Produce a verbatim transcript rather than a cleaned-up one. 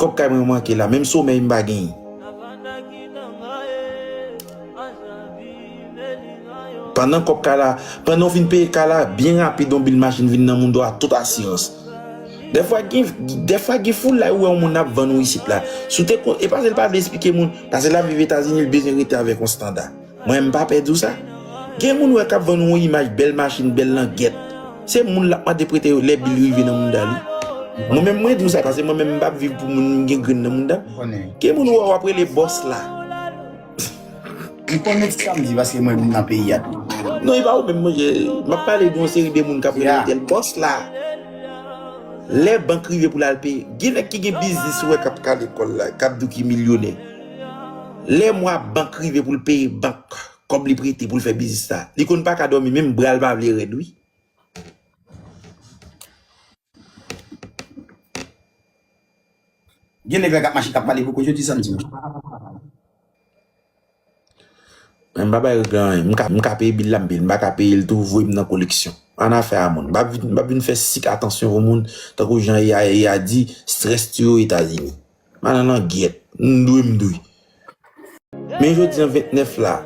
Kòb kay mwen manke la, menm somèy m pa genyen. Pandan kòb kay la, pandan w fin peye kay la, byen rapid yon bil machin vin nan moun do a tout asirans. Dèfwa gen, dèfwa gen foul la ou wè yon moun ap vann ou isit la. Si w te kon, e pa se l pa vle esplike moun, paske l ap viv Etazini, l bezwen rete avèk yon standa. Mwen, m pa pè di w sa. Gen moun wè k ap vann yon imaj bèl machin, bèl langèt. Se moun l ap mande prete yo lè bil rive nan mounda li. Mwen menm, mwen di w sa, paske mwen menm, m p ap viv pou moun gen grenn nan mounda m. Gen moun wè w ap rele bòs la. M konnen ti sa m di paske mwen vin nan peyi a tou. Non, e pa ou menm, monchè. M ap pale de yon seri de moun k ap rele entèl bòs la. Lè bank rive pou l al peye, gen nèg ki gen biznis ou wè k ap kale kò l la, k ap di w ki milyonè. Lè mwa bank rive pou l peye bank kòb li prete pou l fè biznis sa, li konn pa ka dòmi menm, bra l pa vle rèd wi. Gen nèg la k ap mache k ap pale poko jodi sa m di w. Mwen m pa bay règ la anyen. M ka, m ka peye bil la m peye l. M pa ka peye l tou voye m nan koleksyon. Ann afè a moun. M p ap vin, m p ap vin fè sik atansyon pou moun tankou jan e a, e a di, strès tiye w Etazini. M al nan langyèt. M dwe, m dwe. Men jodi an ventnèf la,